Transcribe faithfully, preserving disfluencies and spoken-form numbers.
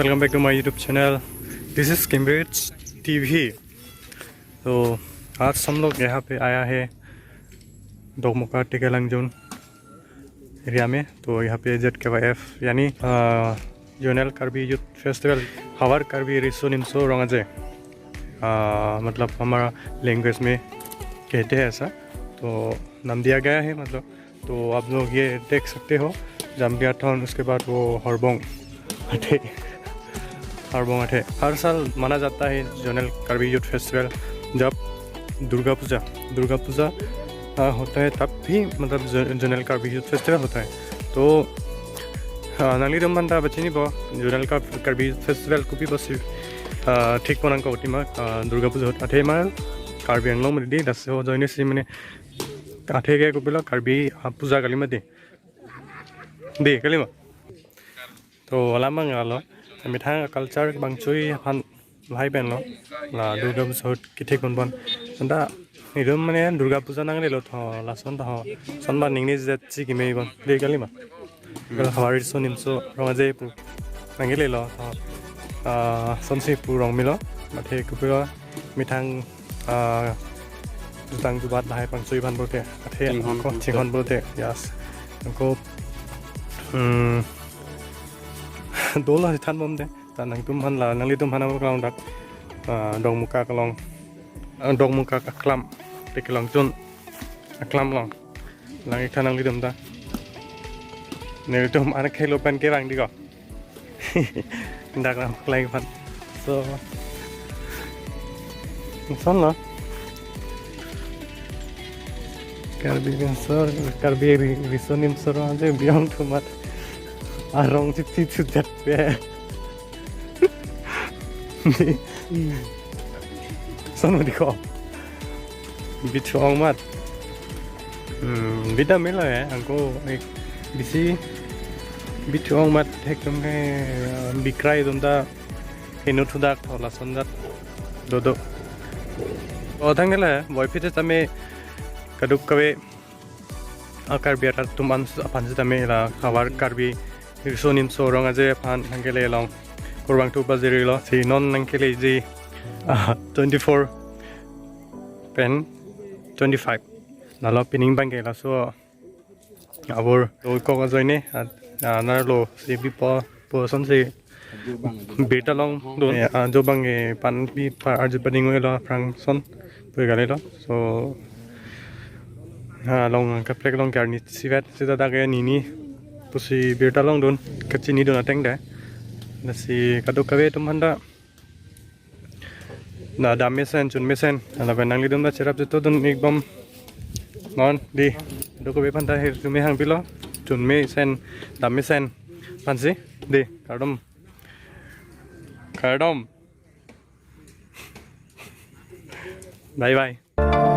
Welcome back to my YouTube channel. This is Cambridge T V. तो आज हम लोग यहाँ पे आया है डोकमोका टेकेलांगजोन एरिया में। तो यहाँ पे जेड के वाई एफ यानी जोनल कार्बी यूथ फेस्टिवल, हावर कार्बी रिसो निमसो रंगाजे, आ, मतलब हमारा लैंग्वेज में कहते हैं ऐसा, तो नाम दिया गया है। मतलब तो आप लोग ये देख सकते हो, जाम्बियाथन, उसके बाद वो हरबोंग अठे, हरबोंग अठे। हर साल माना जाता है जोनल कार्बी यूथ फेस्टिवल। जब दुर्गा पूजा, दुर्गा पूजा, आ, होता है, तब भी मतलब जो-, जोनल कार्बी यूथ फेस्टिवल होता है। तो, आ, nanglitum aphan ta pachinipo, zonal का-, कार्बी फेस्टिवल kopi pusi, आ, thik ponang ko tima, आ, दुर्गा पूजा होता है, कार्बी आंगलों में दी दस हो जोइने सी मैंने अठे ke kopilo Karbi, ah, puja kalima di. Di, kalima. To alam mang alo. Methang culture bangchui aphan lahai pen lo. La Durga Puja ahut kethik ponpon. Anta itum mane Durga Puja nanglelo tho, lason tho. Son ba ningni jet si kime pon. Di, kalima. Kal havar riso nimso rong aje pu nanglelo tho. Ah, sonsi pu rong melo. Mathe kopilo methang, ah, jutang jubat lahai pangchui aphan pulote. Athe chinghon ko pulote. Chinghon pulote. Yes. Ko, hmm, dolo than bomde. Ta nangtum aphan la, nanglitum aphan ako kalong dak, ah, Dongmuka kalong. Ah, Dongmuka aklam. Tekelang chun aklam along. Lang ik than nanglitum ta. Nanglitum anak khelo pen kevang di ko. Dak ram klai pan. So, son lo. Karbi Bangsor, Karbi ri-, riso nimso rong aje beyond too much. Arong chip chip chip jat pe. Son lo di ko. Bit ong mat. Hmm, bit ta melo ya, angko ek bisi bit ong mat hek tum ke, eh, bikrai tum ta heno thudak thola sonjat dodo. O thangkele, boy phite tame kaduk kave a Karbi arat atum an aphan sitame la havar Karbi riso nimso rong aje aphan thangkele along kurvangthu pajirilo. Si non nangkeleji, ah, twenty-four pen twenty-five. Lalo pining bangke laso abor lo kok ajoine, ah, ah, nar lo si bipo po sonsi birta longdun. Eh, ah, jo bangke pan bi pa arju pading lo aphrang son pu kalilo. So, ah, long kaprek along ke arni sivet sita dak ke nini pusi birta longdun, kachinidun ateng de. Lasi kaduk kave atum aphan ta na dam mesen, chun mesen. Lapen nanglitum ta cherap chetodun ik bom. Non di. Kaduk kave aphan ta hir chume hangpilo. Chun mesen, dam mesen aphansi. Di, kardom. Kardom. Bye bye.